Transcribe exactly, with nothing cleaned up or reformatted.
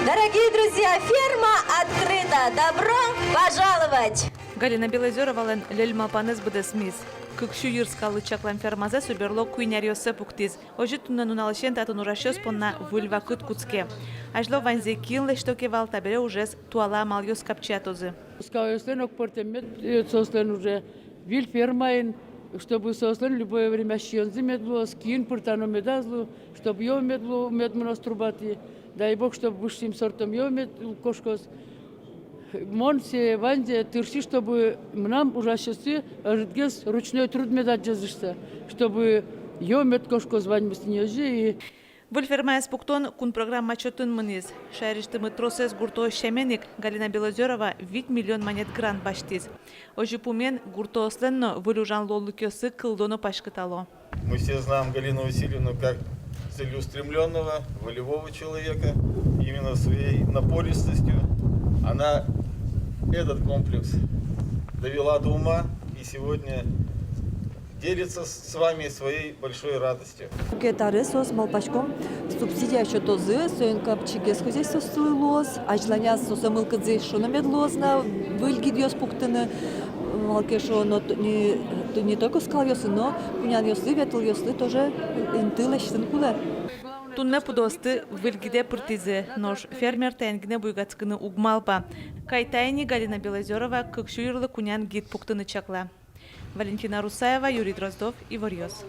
Дорогие друзья, ферма открыта! Добро пожаловать! Галина Белозёровалэн лёль малпанэз быдэсмиз. Кык сю йыр скаллы чаклам фермазэ со берло куинь аръёсы пуктӥз. Озьы туннэ нуналысен татын ужасьёс понна выль вакыт кутске. Азьло ваньзэ киын лэсьто ке вал, табере ужез туала амалъёс капчиятозы. Скалъёслэн ог пӧртэм мед, э, соослэн уже выль фермаын, чтобы соослэн любое время сиёнзы мед луоз, киын пыртано медаз лу, чтоб ё мед лу, мед мыноз трубатӥ. Дай бог, чтоб высшим сортом ё мед кошкоз. Мон сое ваньзэ тырши, чтобы мынам ужасьёсы ӧжытгес ручной труд мед адӟозы шуса, чтобы ё мед кошкоз ваньмыз тӥни озьы и Выль фермаез пуктон кун программа чотын мынӥз. Шаерысьтымы тросэз гуртоос сямен ик Галина Белозёрова вить миллион манет грант басьтӥз. Озьы пумен гуртоослэн но выль ужан луонлыкъёссы кылдо но паськытало. Мы все знаем Галину Васильевну как целеустремлённого, волевого человека. Именно своей напористостью она этот комплекс довела до ума и сегодня делится с с вами своей большой радостью. Куке таре соос, малпаськом, субсидия сётозы, соин капчигес хозяйствоосылы луоз, азьланяз соослэн мылкыдзы эшшо но мед луоз на выль гидъёс пуктыны, малы ке шуоно, т-, не, т-, не только скалъёслы, но кунянъёслы, ветылъёслы тоже инты лэсьтыны кулэ. Туннэ пудоосты выль гидэ пыртӥзы, нош фермер таин гинэ буйгатскыны уг малпа. Кай та ини Галина Белозёрова кык сю йырлы кунян гид пуктыны чакла. Валентина Русаева, Юрий Дроздов, «Иворъёс».